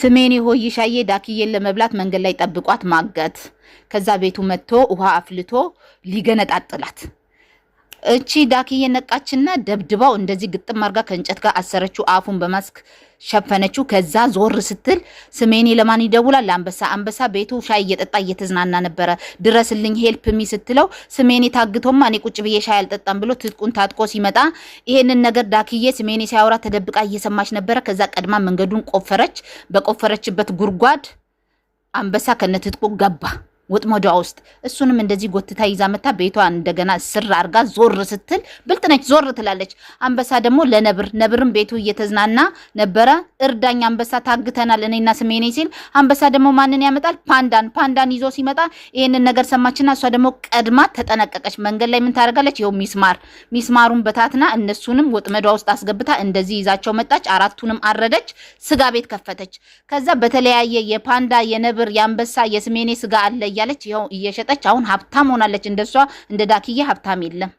ስሜኔ ሆይሻዬ ዳክዬን ለመብላት መንገድ ላይ ጠብቋት ማገት። ከዛ ቤቱ መጥቶ ውሃ አፍልቶ ሊገነጣጥላት እቺ ዳክዬ ነቃችና ደብድባው እንደዚህ ግጥም አርጋ ከእንጨት ጋር አሰረችው። አፉን በማስክ ሸፈነችው። ከዛ ዞር ስትል ስሜኔ ለማን ይደውላል? ለአንበሳ። አንበሳ ቤቱ ሻይ እየጠጣ እየተዝናና ነበረ። ድረስልኝ help me ስትለው ስሜኔ ታግቶማ እኔ ቁጭ ብዬ ሻይ አልጠጣም ብሎ ትጥቁን ታጥቆ ሲመጣ ይሄንን ነገር ዳክዬ ስሜኔ ሲያወራ ተደብቃ እየሰማች ነበረ። ከዛ ቀድማ መንገዱን ቆፈረች። በቆፈረችበት ጉድጓድ አንበሳ ከነትጥቁ ገባ ወጥመዷ ውስጥ። እሱንም እንደዚህ ጎትታ ይዛ መታ ቤቷ እንደገና ስር አርጋ ዞር ስትል፣ ብልጥ ነች፣ ዞር ትላለች። አንበሳ ደግሞ ለነብር፣ ነብርም ቤቱ እየተዝናና ነበረ። እርዳኝ አንበሳ፣ ታግተናል እኔና ስሜኔ ሲል አንበሳ ደግሞ ማንን ያመጣል? ፓንዳን። ፓንዳን ይዞ ሲመጣ ይሄንን ነገር ሰማችና እሷ ደግሞ ቀድማ ተጠነቀቀች። መንገድ ላይ ምን ታደርጋለች? ይኸው ሚስማር፣ ሚስማሩን በታትና እነሱንም ወጥመዷ ውስጥ አስገብታ እንደዚህ ይዛቸው መጣች። አራቱንም አረደች፣ ስጋ ቤት ከፈተች። ከዛ በተለያየ የፓንዳ፣ የነብር፣ የአንበሳ፣ የስሜኔ ስጋ አለ እያለች ይኸው እየሸጠች አሁን ሀብታም ሆናለች። እንደሷ እንደ ዳክዬ ሀብታም የለም።